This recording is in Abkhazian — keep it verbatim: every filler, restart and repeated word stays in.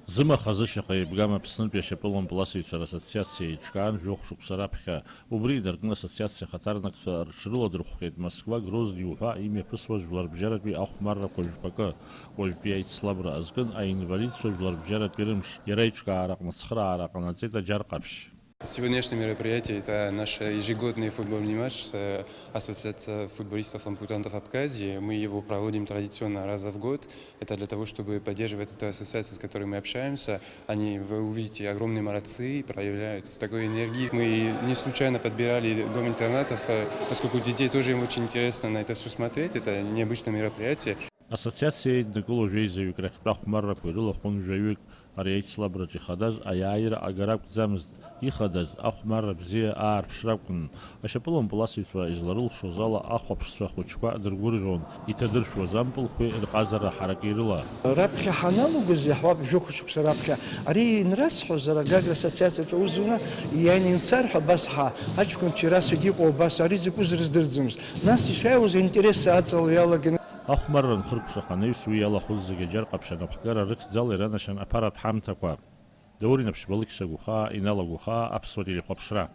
Зымаха-зышьаха еибгам Аԥснытәи ашьапылампыласыҩцәа рассоциациа еиҿкаан жәохә шықәса раԥхьа. Убри инаркны ассоциациа ахаҭарнакцәа рыҽрыладырхәхьеит Москва, Грозни уҳәа имҩаԥысуа жәларбжьаратәи ахәмаррақәа жәпакы. Уажәтәи аицлабра азкын аинвалидцәа жәларбжьаратәи рымш. Иара аиҿкаараҟны ацхыраара ҟанаҵеит аџьар ҟаԥшь. Сегодняшнее мероприятие — это наш ежегодный футбольный матч с, э, Ассоциацией футболистов-ампутантов Абхазии. Мы его проводим традиционно раз в год. Это для того, чтобы поддерживать эту ассоциацию, с которой мы общаемся. Они, вы увидите, огромные молодцы, проявляют с такой энергией. Мы не случайно подбирали дом интернатов, э, поскольку детей тоже им очень интересно на это всё смотреть. Это необычное мероприятие. Ассоциациа еиднакыло жәеизаҩык рахьтә ахәмаррақәа ирылахәын жәаҩык. Ари аицлабраҿ ихадаз аиааира агара акәӡамызт, ихадаз ахәмарра бзиа аарԥшра акәын. Ашьапылампыласыҩцәа изларылшоз ала ахәаԥшцәа ахәыҷқәа дыргәырӷьон, иҭадыршәуаз ампылқәеи рҟазара ҳараки рыла. Раԥхьа ҳаналугаз, иаҳҳәап, жәохә шықәса раԥхьа, ари инрасҳәозар, Агагра ассоциациаҿы аус зуны иааины имцар ҳәа, абас ҳа, аҷкәынцәа ирасҳәеит, иҟоу абас, ари закәыз рыздырӡомызт. Нас ишааиуаз аинтерес аҵала иалаган. Ахәмарра анхыркәшах анаҩс, уи иалахәыз зегьы аџьар ҟаԥшь анапхгара рыхьӡала иранашьан аԥаратә ҳамҭақәа. Даур Инаԥшьба, Алықьса Гәхаа, Инал Агәхаа, Аԥсуа телехәаԥшра.